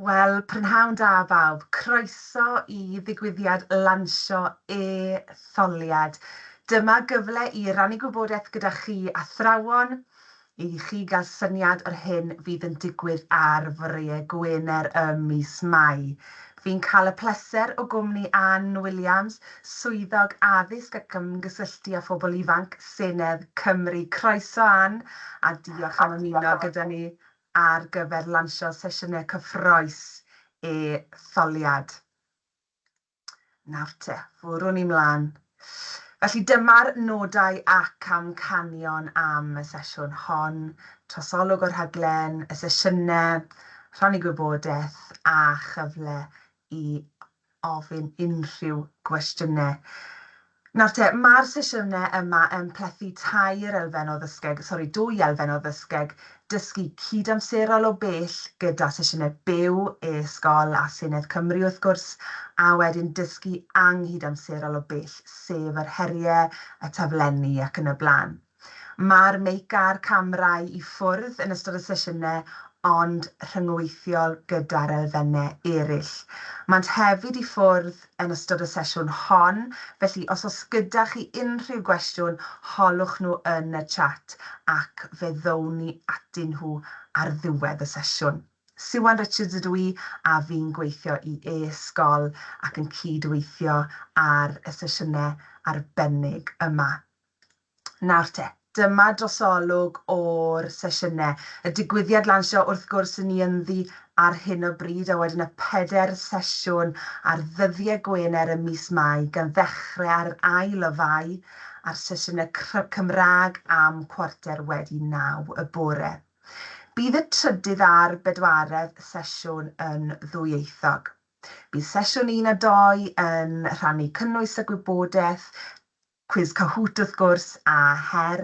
Wel, prynhawn da bawb. Croeso i ddigwyddiad lansio e-tholiad. Dyma gyfle i rannu gwybodaeth gyda chi athrawon, i chi gael syniad o'r hyn fydd yn digwydd ar foreau Gwener ym mis Mai. Fi'n cael y pleser o gwmni Ann Williams, Swyddog Addysg ac Ymgysylltu â Phobl Ifanc Senedd Cymru. Croeso Ann, a diolch am ymuno gyda ni ar gyfer lansio sesiynau cyffrous e-tholiad. Nawr te, fwrwn ni mlaen. Felly dyma'r nodau ac amcanion am y sesiwn hon, trosolwg o'r rhaglen, y sesiynau, rhannu gwybodaeth a chyfle i ofyn unrhyw gwestiynau. Nawr te, mae'r sesiynau yma yn plethu tair elfen o ddysgeg, sori, dwy elfen o ddysgeg, dysgu cydamserol o bell gyda sesiynau byw e-sgol a Senedd Cymru wrth gwrs, a wedyn dysgu anghydamserol o bell, sef yr heriau, y taflenni ac yn y blaen. Mae'r meic a'r camerâu i ffwrdd yn ystod y sesiynau ond rhyngweithiol gyda'r elfennau eraill. Maent hefyd i ffwrdd yn ystod y sesiwn hon, felly os oes gyda chi unrhyw gwestiwn, holwch nhw yn y chat ac fe ddown ni atyn nhw ar ddiwedd y sesiwn. Siwan Richards ydw i a fi'n gweithio i e-sgol ac yn cyd-weithio ar y sesiynau arbennig yma. Nawr te, dyma drosolwg o'r sesiynau. Y digwyddiad lansio wrth gwrs yn ni ynddi ar hyn o bryd, a wedyn y pedair sesiwn ar ddyddiau Gwener ym mis Mai, gan ddechrau ar yr ail o Fai, a'r sesiynau Cymraeg am 9:15 y bore. Bydd y trydydd a'r bedwaredd sesiwn yn ddwyieithog. Bydd sesiwn 1 a 2 yn rhannu cynnwys a gwybodaeth, cwis Kahoot wrth gwrs, a her,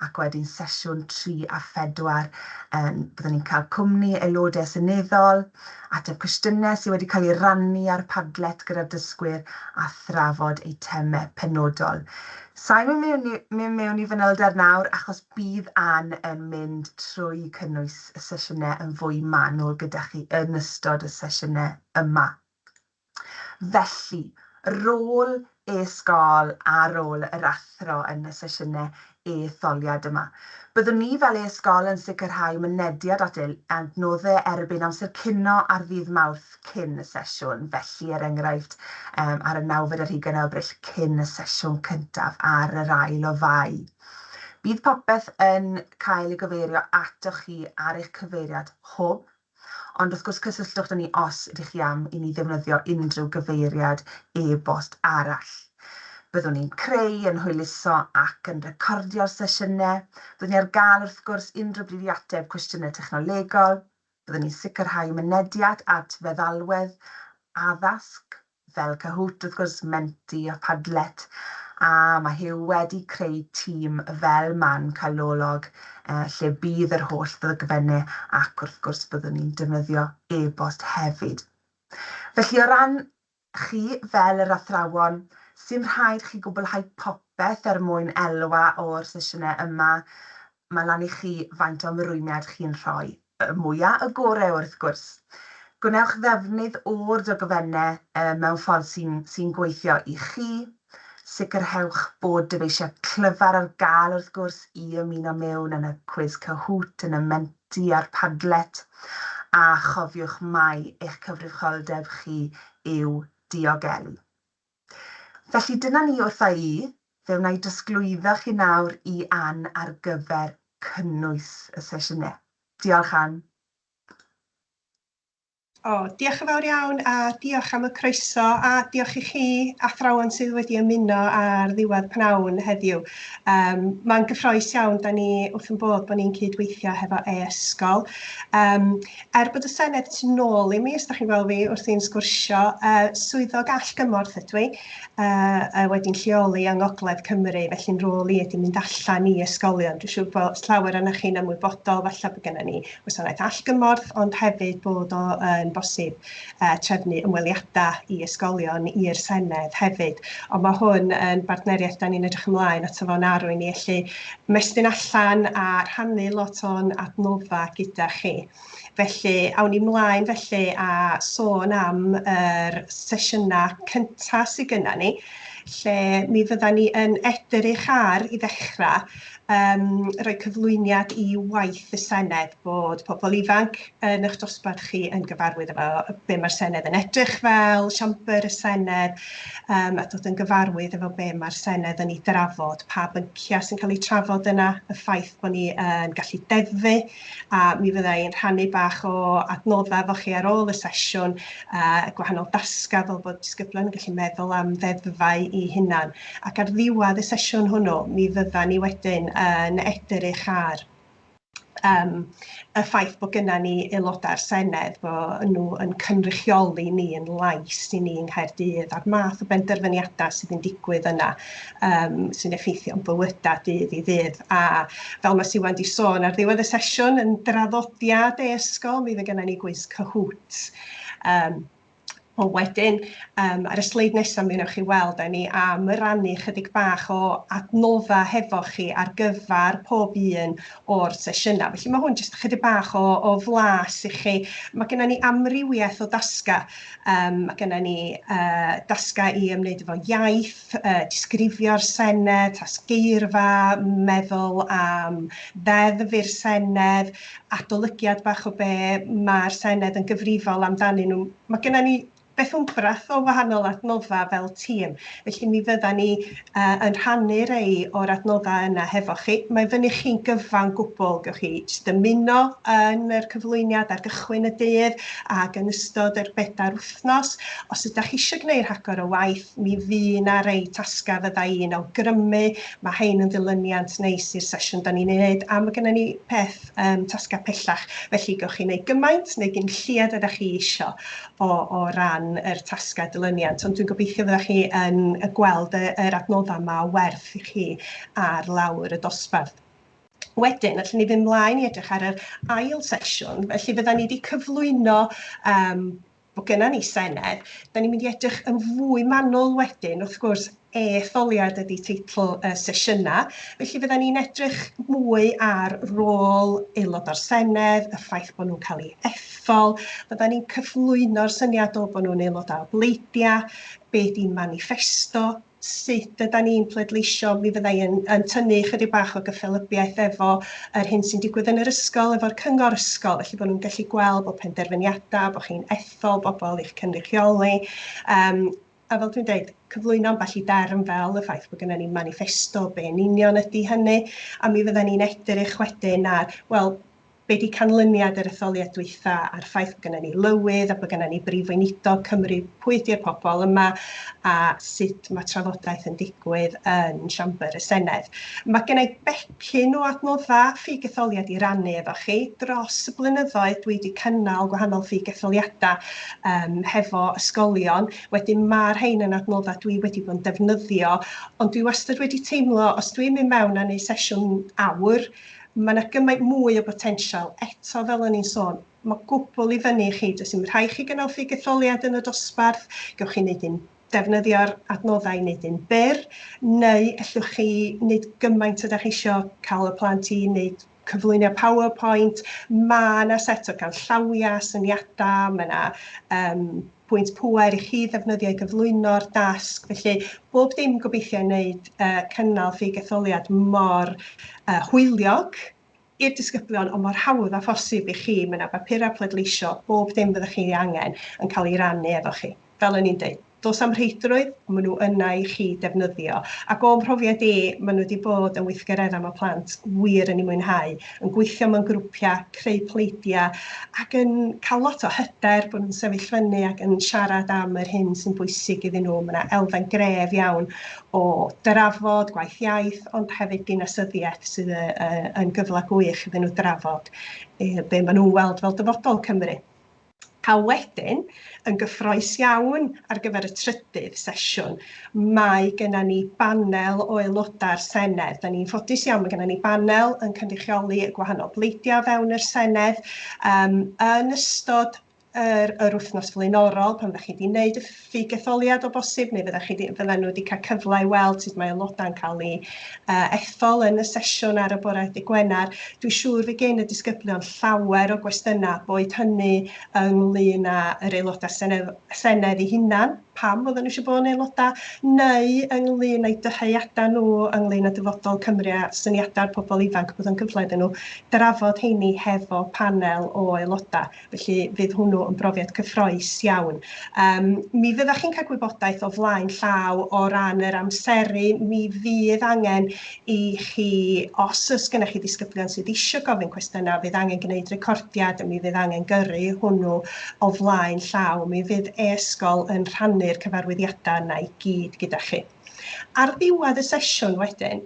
ac wedyn sesiwn 3 a 4, byddwn ni'n cael cwmni aelodau seneddol, ateb cwestiynau sydd wedi cael eu rannu ar Padlet gyda'r dysgwyr a thrafod eitemau penodol. Sa i'n mynd mewn i, mynd mewn i fanylder nawr achos bydd Ann yn mynd trwy cynnwys y sesiynau yn fwy manwl gyda chi yn ystod y sesiynau yma. Felly, rôl e-sgol a rôl yr athro yn y sesiynau e-tholiad yma. Byddwn ni fel e-sgol yn sicrhau mynediad at adnoddau erbyn amser cino ar ddydd Mawrth cyn y sesiwn, felly er enghraifft um, ar y nawfed ar hugain o Ebrill cyn y sesiwn cyntaf ar yr ail o Fai. Bydd popeth yn cael ei gyfeirio atoch chi ar eich cyfeiriad hwb, Ond wrth gwrs cysylltwch 'da ni os ydych chi am i ni ddefnyddio unrhyw gyfeiriad e-bost arall. Byddwn ni'n creu, yn hwyluso ac yn recordio'r sesiynau. Byddwn ni ar gael wrth gwrs unrhyw bryd i ateb cwestiynau technolegol. Byddwn ni'n sicrhau mynediad at feddalwedd addasg fel Kahoot wrth gwrs, Menti a Padlet, a mae Huw wedi creu tîm fel man canolog lle bydd yr holl ddogfennau ac wrth gwrs byddwn ni'n defnyddio e-bost hefyd. Felly o ran chi fel yr athrawon, sy'n rhaid chi gwblhau popeth er mwyn elwa o'r sesiynau yma, mae lan i chi faint o ymrwymiad chi'n rhoi. Y mwya y gore wrth gwrs. Gwnewch ddefnydd o'r dogfennau mewn ffordd sy'n sy gweithio i chi. Sicrhewch bod dyfeisiau clyfar ar gael wrth gwrs i ymuno mewn yn y cwis Kahoot, yn y Menti a'r Padlet. A chofiwch mai eich cyfrifoldeb chi yw diogelu. Felly dyna ni wrtha i. Fe wna i drosglwyddo chi nawr i Ann ar gyfer cynnwys y sesiynau. Diolch, Ann. O, diolch yn fawr iawn a diolch am y croeso a diolch i chi athrawon sydd wedi ymuno ar ddiwedd pnawn heddiw. Um, Mae'n gyffroes iawn, da ni wrth yn bodd bod ni'n cydweithio hefo e-ysgol. Um, Er bod y Senedd tu nôl i mi, os da chi'n gweld fi wrthi'n sgwrsio, uh, swyddog allgymorth ydw i, uh, uh, wedi'n lleoli yng Ngogledd Cymru, felly'n rôl i ydy mynd allan i ysgolion. Dwi'n siŵr bod llawer yna chi'n ymwybodol, falle bod gennym ni wasanaeth allgymorth, ond hefyd bod o yn yn bosib trefnu ymweliadau i ysgolion i'r Senedd hefyd. Ond mae hwn yn bartneriaeth da ni'n edrych ymlaen ato fo'n arw i ni allu mestyn allan a rhannu lot o'n adnoddau gyda chi. Felly, awn ni mlaen felly a sôn am yr sesiynau cyntaf sydd gynna ni, lle mi fydda ni yn edrych ar, i ddechrau, rhoi cyflwyniad i waith y Senedd, bod pobl ifanc yn eich dosbarth chi yn gyfarwydd efo be mae'r Senedd yn edrych fel, siambr y Senedd, a dod yn gyfarwydd efo be mae'r Senedd yn ei drafod, pa bynciau sy'n cael eu trafod yna, y ffaith bod ni yn gallu deddfu, a mi fydda i'n rhannu bach o adnoddau efo chi ar ôl y sesiwn, gwahanol dasgau fel bod disgyblion yn gallu meddwl am ddeddfau eu hunan. Ac ar ddiwedd y sesiwn hwnnw, mi fydda ni wedyn yn edrych ar y ffaith bod gynna ni aelodau'r Senedd, bod nhw yn cynrychioli ni yn lais i ni yng Nghaerdydd, a'r math o benderfyniadau sydd yn digwydd yna, sy'n effeithio'n bywydau dydd i ddydd. A fel mae Siwan 'di sôn, ar ddiwedd y sesiwn yn draddodiad e-ysgol, mi fydd gynna ni gwis Kahoot. Ond wedyn, ar y sleid nesaf mi wnewch chi weld, da ni am rannu chydig bach o adnoddau hefo chi ar gyfer pob un o'r sesiynau. Felly mae hwn jyst chydig bach o flas i chi. Mae gennym ni amrywiaeth o dasgau. Mae gennym ni dasgau i ymwneud efo iaith, disgrifio'r Senedd, tasg geirfa, meddwl am ddeddf i'r Senedd, adolygiad bach o be mae'r Senedd yn gyfrifol amdanyn nhw. Mae gennym ni beth wmbrath o wahanol adnoddau fel tîm, felly mi fydda ni yn rhannu rei o'r adnoddau yna hefo chi. Mae fyny chi'n gyfan gwbl, gewch chi jyst ymuno yn yr cyflwyniad ar gychwyn y dydd ac yn ystod yr 4 wythnos. Os ydych chi eisiau gwneud rhagor o waith, mi fydd 'na rei tasgau fydda i'n awgrymu. Mae hein yn ddilyniant neis i'r sesiwn da ni'n ei wneud, a mae gennym ni peth tasgau pellach, felly gewch chi wneud gymaint neu gyn lleied ydych chi isio o ran yr tasgau dilyniant, ond dwi'n gobeithio fyddech chi yn gweld yr adnoddau yma o werth i chi ar lawr y dosbarth. Wedyn, allwn ni fynd mlaen i edrych ar yr ail sesiwn, felly fydda ni wedi cyflwyno bod gennym ni Senedd. Da ni'n mynd i edrych yn fwy manwl wedyn, wrth gwrs, e-etholiad ydy teitl y sesiynau, felly fydda ni'n edrych mwy ar rôl aelod o'r Senedd, y ffaith bod nhw'n cael eu ethol, fydda ni'n cyflwyno'r syniad o bod nhw'n aelodau o bleidiau, be di manifesto, sut ydan ni'n pleidleisio. Mi fydda i yn tynnu chydig bach o gyffelybiaeth efo yr hyn sy'n digwydd yn yr ysgol, efo'r cyngor ysgol, felly bod nhw'n gallu gweld bod penderfyniadau, bod chi'n ethol bobl i'ch cynrychioli. A fel dwi'n dweud, cyflwyno ambell i derm fel y ffaith bod gennym ni manifesto, be yn union ydy hynny, a mi fydda ni'n edrych wedyn ar, wel, be di canlyniad yr etholiad dwytha a'r ffaith bod gennym ni lywydd a bod gennym ni brif weinidog Cymru, pwy ydy'r pobl yma a sut mae trafodaeth yn digwydd yn siambr y Senedd. Mae gen i becyn o adnoddau ffug etholiad i rannu efo chi. Dros y blynyddoedd dwi wedi cynnal gwahanol ffug etholiadau hefo ysgolion. Wedyn mae'r rhain yn adnoddau dwi wedi bod yn defnyddio, ond dwi wastad wedi teimlo os dwi'n mynd mewn a neud sesiwn awr, mae yna gymaint mwy o botensial. Eto, fel o'n i'n sôn, mae gwbl i fyny i chi. Does dim rhaid chi gynnal ffug etholiad yn y dosbarth. Gewch chi wneud un, defnyddio'r adnoddau i wneud un byr, neu allwch chi wneud gymaint ydych chi isio, cael y plant i wneud cyflwyniad PowerPoint. Mae yna set o ganllawiau, syniadau, mae yna pwynt pŵer i chi ddefnyddio i gyflwyno'r dasg. Felly, bob dim gobeithio wneud cynnal ffug etholiad mor hwyliog i'r disgyblion, ond mor hawdd â phosib i chi. Mae yna bapurau pleidleisio, bob dim fyddwch chi angen yn cael ei rannu efo chi. Fel o'n i'n dweud, does am rheidrwydd, ond maen nhw yna i chi defnyddio. Ac o'm mhrofiad i, maen nhw wedi bod yn weithgareddau mae plant wir yn ei mwynhau, yn gweithio mewn grwpiau, creu pleidiau, ac yn cael lot o hyder bod nhw'n sefyll fyny ac yn siarad am yr hyn sy'n bwysig iddyn nhw. Mae yna elfen gref iawn o drafod, gwaith iaith, ond hefyd dinasyddiaeth sydd yn gyfle gwych iddyn nhw drafod be maen nhw'n weld fel dyfodol Cymru. A wedyn, yn gyffrous iawn ar gyfer y trydydd sesiwn, mae genna ni banel o aelodau'r Senedd. Da ni'n ffodus iawn, mae genna ni banel yn cynrychioli y gwahanol bleidiau fewn yr Senedd. Yn ystod yr, yr wythnos flaenorol pan fyddech chi wedi gwneud y ffug etholiad o bosib, neu fyddech chi di, fydden nhw wedi cael cyfle i weld sut mae aelodau'n cael eu ethol yn y sesiwn ar y bore dydd Gwener. Dwi'n siŵr fydd gen y disgyblion llawer o gwestiynau, boed hynny ynglyn â yr aelodau senedd, senedd eu hunan, pam oedden nhw eisiau bod yn aelodau, neu ynglyn â'u dyheadau nhw ynglyn â dyfodol Cymru a syniadau'r pobl ifanc, bod yn gyfle iddyn nhw drafod heini hefo panel o aelodau. Felly fydd hwnnw yn brofiad cyffrous iawn. Um, mi fyddech chi'n cael gwybodaeth o flaen llaw o ran yr amseru. Mi fydd angen i chi, os oes gennych chi ddisgyblion sydd eisiau gofyn cwestiynau, fydd angen gwneud recordiad a mi fydd angen gyrru hwnnw o flaen llaw. Mi fydd e-sgol yn rhannu'r cyfarwyddiadau yna i gyd gyda chi. Ar ddiwedd y sesiwn wedyn,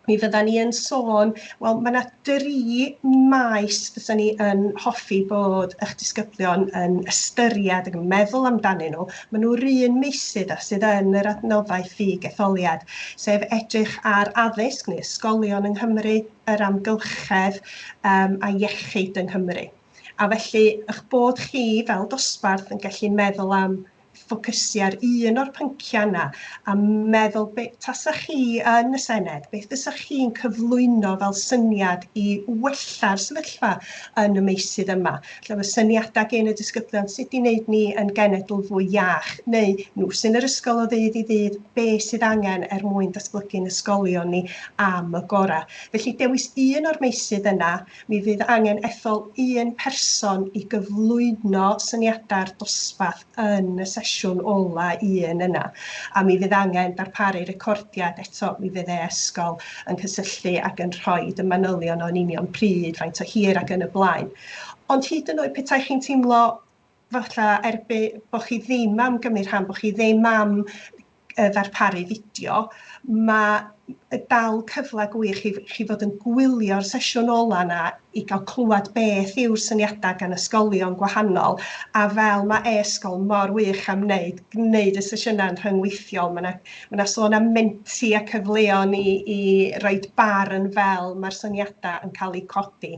mi fydda ni yn sôn, wel, mae yna dri maes fysa ni yn hoffi bod eich disgyblion yn ystyried ac yn meddwl amdanyn nhw. Maen nhw'r un meysydd â sydd yn yr adnoddau ffug etholiad, sef edrych ar addysg neu ysgolion yng Nghymru, yr amgylchedd um, a iechyd yng Nghymru. A felly, eich bod chi fel dosbarth yn gallu meddwl am ffocysu ar un o'r pynciau yna a meddwl be tasach chi yn y Senedd, beth fysach chi'n cyflwyno fel syniad i wella'r sefyllfa yn y meysydd yma. Lle mae syniadau gen y disgyblion sut i wneud ni yn genedl fwy iach, neu nhw sy'n yr ysgol o ddydd i ddydd, be sydd angen er mwyn datblygu'n ysgolion ni am y gorau. Felly dewis un o'r meysydd yna. Mi fydd angen ethol un person i gyflwyno syniadau'r dosbarth yn y sesiwn ola un yna, a mi fydd angen darparu recordiad eto, mi fydd e-ysgol yn cysylltu ac yn rhoi y manylion o'n union pryd, faint o hir ac yn y blaen. Ond hyd yn oed petai chi'n teimlo falle erbyn bod chi ddim am gymryd rhan, bod chi ddim am ddarparu fideo, mae dal cyfle gwych i chi fod yn gwylio'r sesiwn ola yna i gael clywed beth yw'r syniadau gan ysgolion gwahanol, a fel mae e-sgol mor wych am wneud, gwneud y sesiynau'n rhyngweithiol. Mae yna ma sôn am menti a cyfleon i, i roed barn fel mae'r syniadau yn cael eu codi.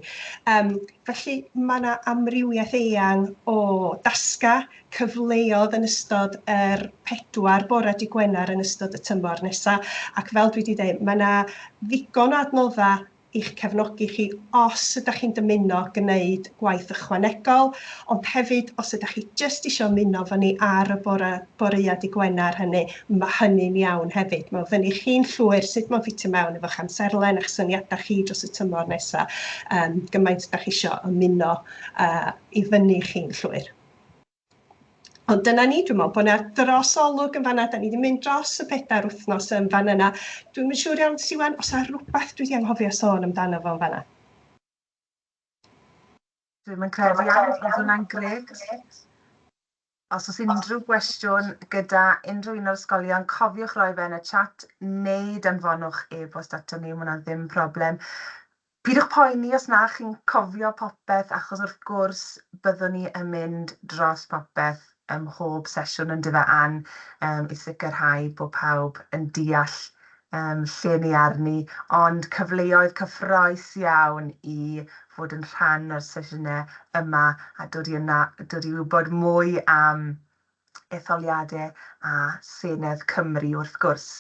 Um, felly mae yna amrywiaeth eang o dasgau cyfleodd yn ystod yr pedwar bore dydd Gwener yn ystod y tymor nesaf. Ac fel dwi wedi dweud, mae yna ddigon o adnoddau i'ch cefnogi chi os ydych chi'n dymuno gwneud gwaith ychwanegol, ond hefyd os ydych chi jyst eisiau ymuno efo ni ar y bore, boreau dydd Gwener hynny, mae hynny'n iawn hefyd. Mae fyny chi'n llwyr sut mae'n ffitio mewn efo'ch amserlen a'ch syniadau chi dros y tymor nesaf, um, gymaint ydych chi eisiau ymuno uh, i fyny chi'n llwyr. Ond dyna ni, dwi'n meddwl bod yna dros olwg yn fanna, da ni wedi mynd dros y pedair wythnos yn fan yna. Dwi'n yn siŵr iawn, Siwan, os yna rhywbeth dwi wedi anghofio sôn amdano fo yn fanna. Dwi'n yn credu iawn, oedd hwnna'n grêt. Os oes unrhyw gwestiwn gyda unrhyw un o'r ysgolion, cofiwch roi fe yn y chat neu danfonwch e-bost ato ni, mae hwnna ddim problem. Pidwch poeni os na chi'n cofio popeth, achos wrth gwrs byddwn ni yn mynd dros popeth ym mhob sesiwn yn dyfe Ann, um, i sicrhau bod pawb yn deall um, lle ni arni, ond cyfleoedd cyffroes iawn i fod yn rhan o'r sesiynau yma a dod i, yna, dod i wybod mwy am etholiadau a Senedd Cymru wrth gwrs.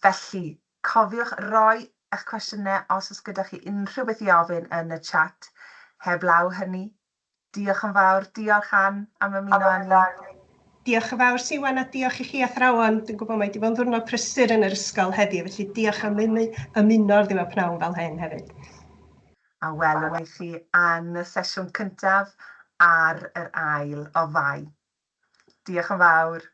Felly, cofiwch roi eich cwestiynau os oes gyda chi unrhyw beth i ofyn yn y chat. Heblaw hynny, diolch yn fawr. Diolch Ann am ymuno â ni. Diolch yn fawr Siwan a diolch i chi athrawon. Dwi'n gwybod mae wedi bod yn ddiwrnod prysur yn yr ysgol heddiw, felly diolch am ymuno ar ddiwedd pnawn fel hyn hefyd. A welwn ni chi yn y sesiwn cyntaf ar yr ail o Fai. Diolch yn fawr.